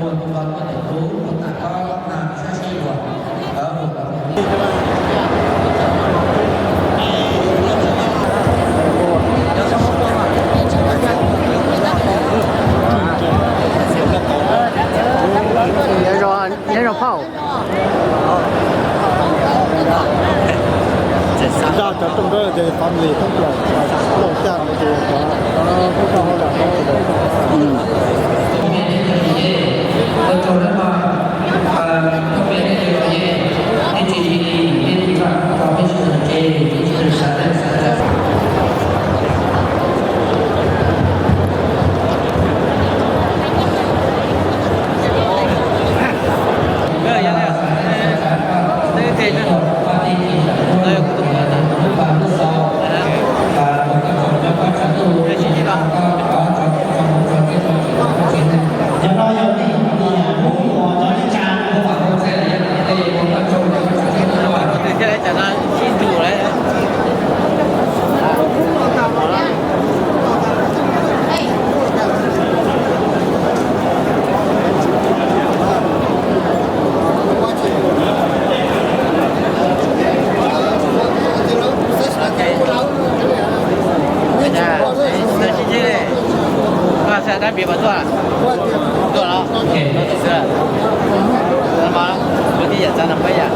Nyob zoo, nyob zoo phauj. Zaj cov rooj dawb ces family thoob plaws, looj caj no ces cov pub rau hauj lwm no. Sib ntsib li, koj xav dab pis mas tuaj, tuaj los, tuaj tus xwb, mas kuv tij yam txav no peb yam.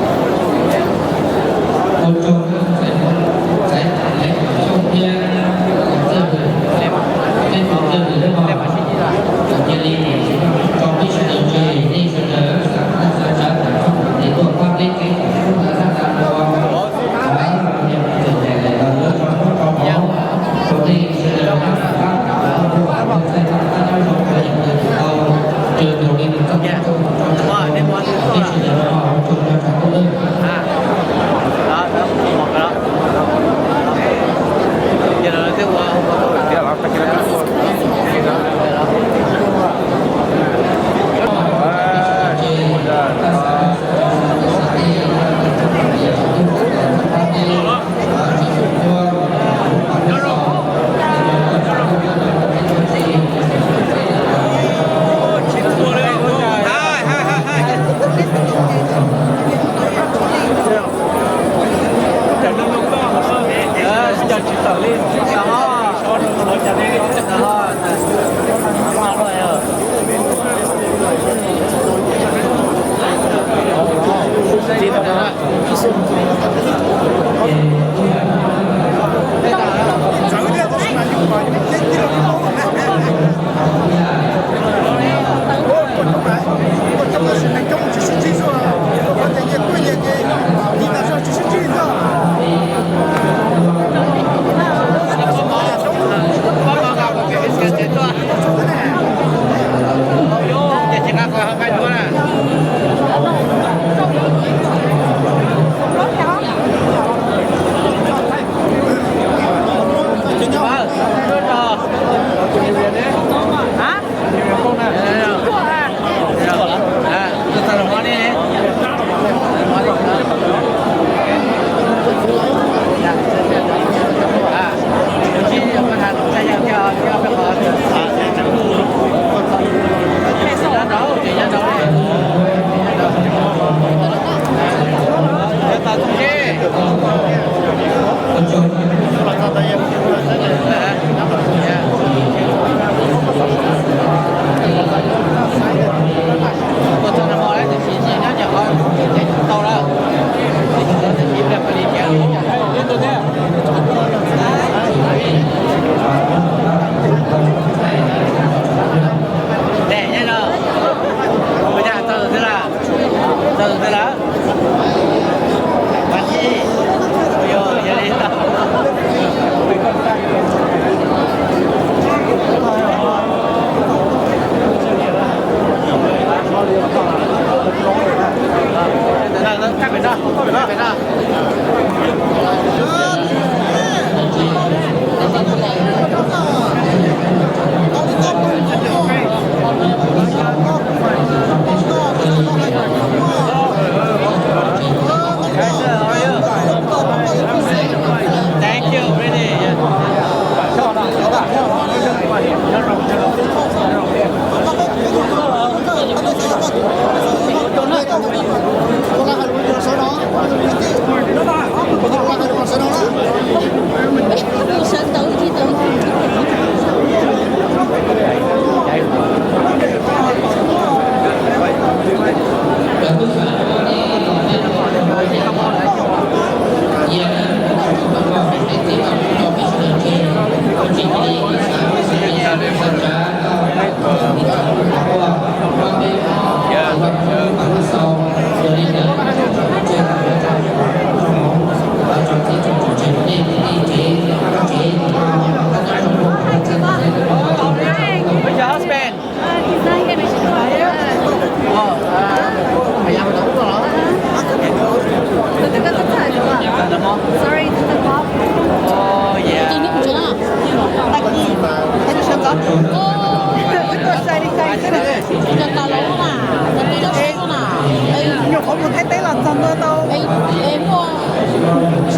Mus Thaib teb los txog ntua tau. Es muaj,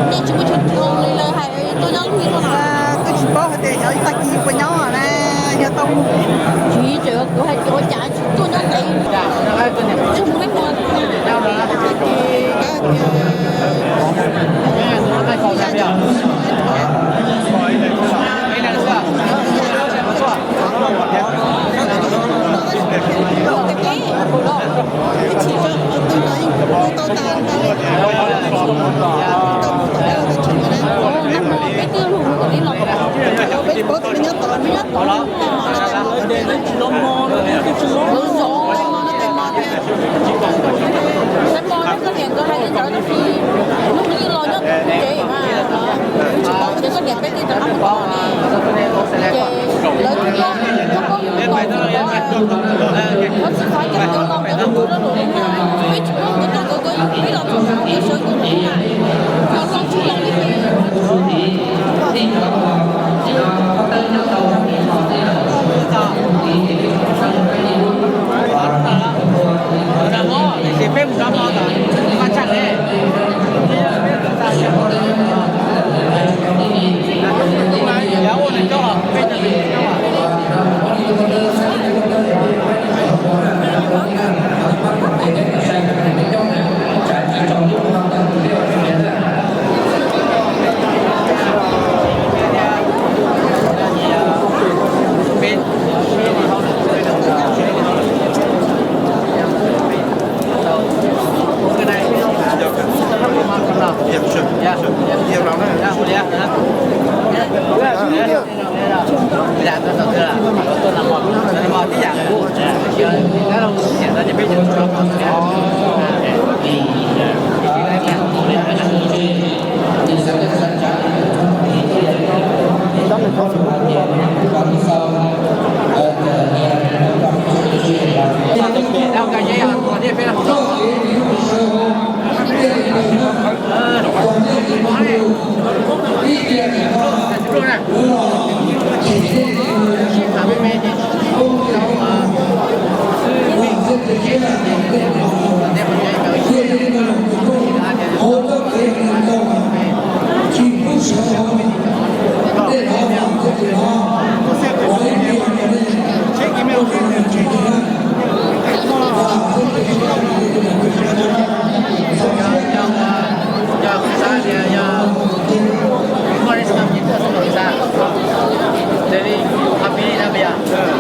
nej tsis muaj chaw nyob li lawv hais tuaj nyob lub no na. Twb tsis paub hais tias xyov tag kis puas nyob na, yog tau mus. Tsis tseem kuv hais tias ua cas tsis tuaj nyob ntev. Tsis mus peb mus. Peb mos ne, koj niam nkawd hais li ntawd tab sis hnub twg los nyob tsev mas, tsis paub tias koj niam peb twb rov qab mus tod ne. Ces lawv twb nyob, nyob pab yus tom txog, tsis faib cov cov los cov tus mus rau lawm li na. Peb tsis paub nkawd tom nkawd, nkawd yug peb los txog peb sawv nkawd lawm na. Los los tsis los li peb.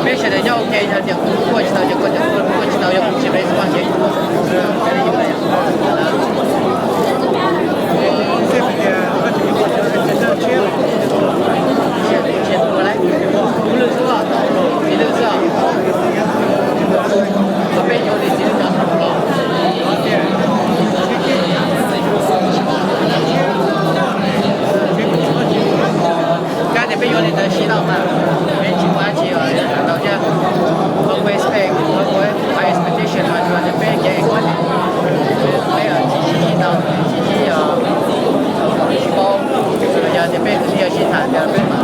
Peb sawv daws nyob ua ke, yog tias kuv tuaj tsis tau ces koj cov tuaj, kuv tuaj tsis tau yog kuv tsis pes kuv ces Kab tias peb yuav li ntawd sib tau mas peb tsis muaj dab tsi tau thiab. Lawv kuj expect, lawv kuj high expectation mas tsuas tias peb kev enjoy, peb tsis sib tau, tsis sib, tsis paub. Yog tias peb kwv tij sib tham tias peb